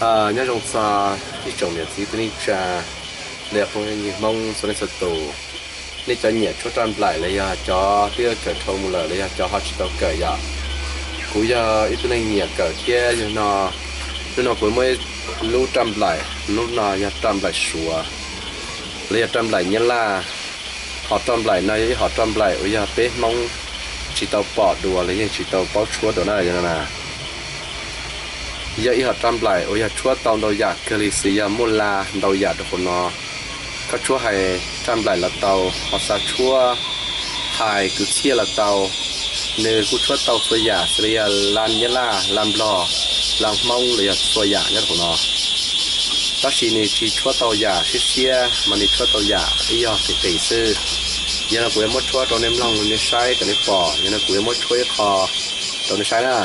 Nyob zoo txog ib tsoom niam txiv kwv tij neej tsa, los yog phooj ywg Hmoob txhua leej txhua tus, nej cov nyiam tshuab raj nplaim los yog cov twb kawm dhau mus lawm los yog cov ho tsis tau kawm yom, kuv yog ib tug neeg nyiam kawm thiab yog no, hnub no kuv muaj ib lub raj nplaim, lub no yog raj nplaim Suav los yog raj nplaim Nyab Laj. Hom raj nplaim no yog ib hom raj nplaim uas yog peb Hmoob tsis tau pom dua los yeej tsis tau paub tshuab dua na, yog no na. Yog ib hom raj nplaim uas yog tshuab tau ntau yam kawg li, xws yog muaj la ntau yam rau qhov no. Koj tshuab hais raj nplaim los tau, ho xav tshuab hais kwv txhiaj los tau. Nws kuj tshuab tau txhua yam xws li yog la Nyab Laj, la Nplog, la Hmoob los yog txhua yam nyob rau qhov no. Tab sis nws tsis tshuab tau yam siab siab, mas nws tshuab tau yam ib yog qis qis xwb. Yog no kuv yuav muab tshuab rau nej mloog nej saib kom nej pom, yog no kuv yuav muab tshuab ib qho rau nej saib na.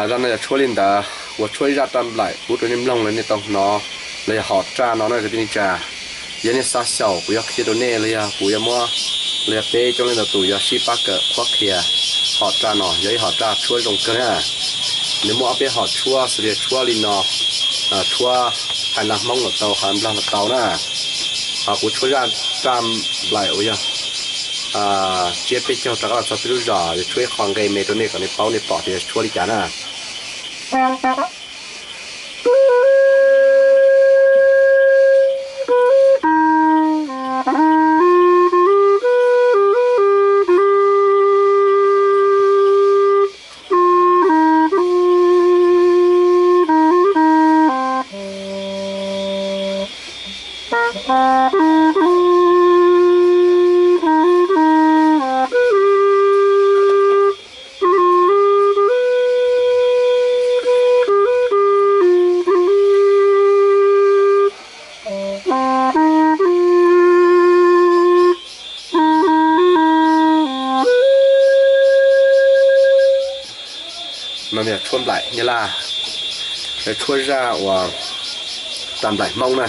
Zaj no yog tshuab li ntawd, kuv tshuab ib zaj raj nplaim pub rau nej mloog los nej tau hnov, los yog hom raj no na kwv tij neej tsa. Yog nej xav xyaum kuv yuav qhia rau nej los yog kuv yuav muab, los yog peb coob leej ntau tus yuav sib pab kawm qhuab qhia. Hom raj no yog ib hom raj tshuab zoo kawg na. Nws muaj ob peb hom tshuab xws li tshuab li no, tshuab hais la Hmoob los tau, hais Nplog los tau na. Ho kuv tshuab zaj raj nplaim uas yog tsiab peb caug rov qab los txog peb lub zos, yuav tshuab ib qho nqe me rau nej kom nej paub nej pom tias tshuab li cas na. No yog tshuab nplaim Nyab Laj, tshuab zaj uas raj nplaim Hmoob na.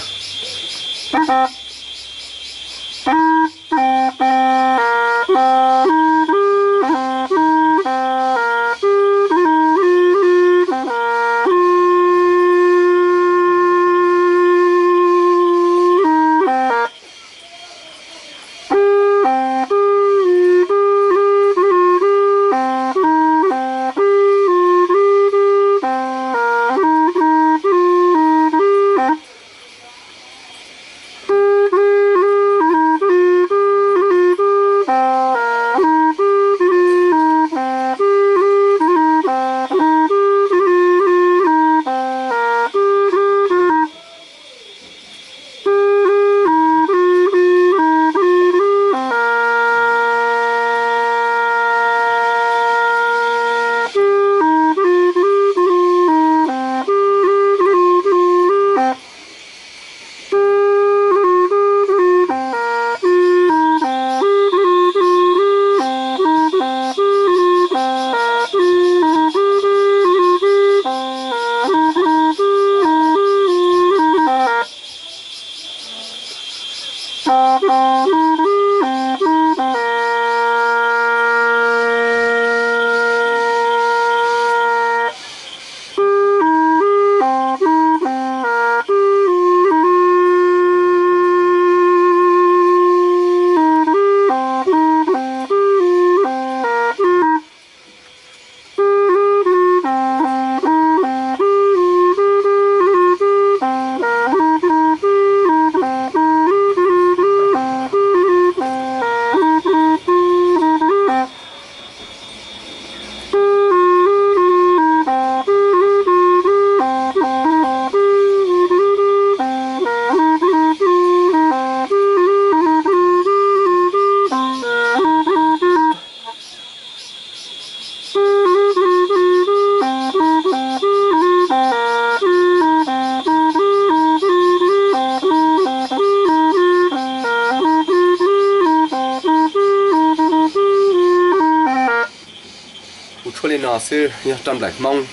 Tshuab li no xwb yog rau nplaim Hmoob,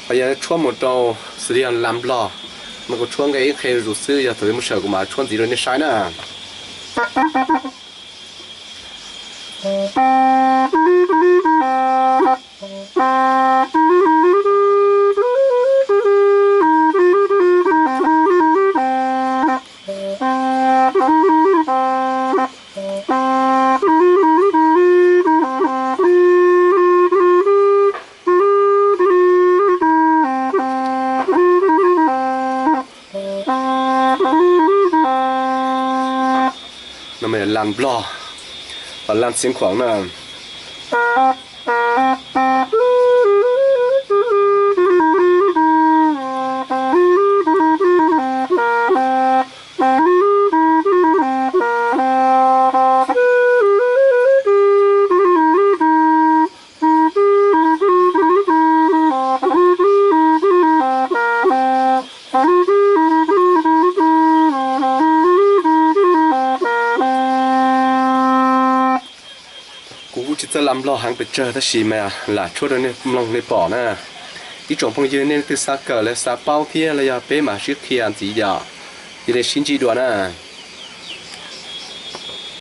ho yog tshuab mus rau xws li yog las Nplog no kuv tshuab nqe ib qhe zus xwb, yog thaum twg muaj sij hawm kuv mam tshuab ntxiv rau nej saib na. No mas yog las Nplog, ho las Xiav Khuam na. Kuv kuj tsis txawj las Nplog heev pes tsawg tab sis mas lam tshuab rau nej mloog nej pom na. Ib tsoom phooj ywg nej leej twg xav kawm los xav paub thiab los yog peb mam sib qhia ntxiv yom, cia li sib ntsib dua na.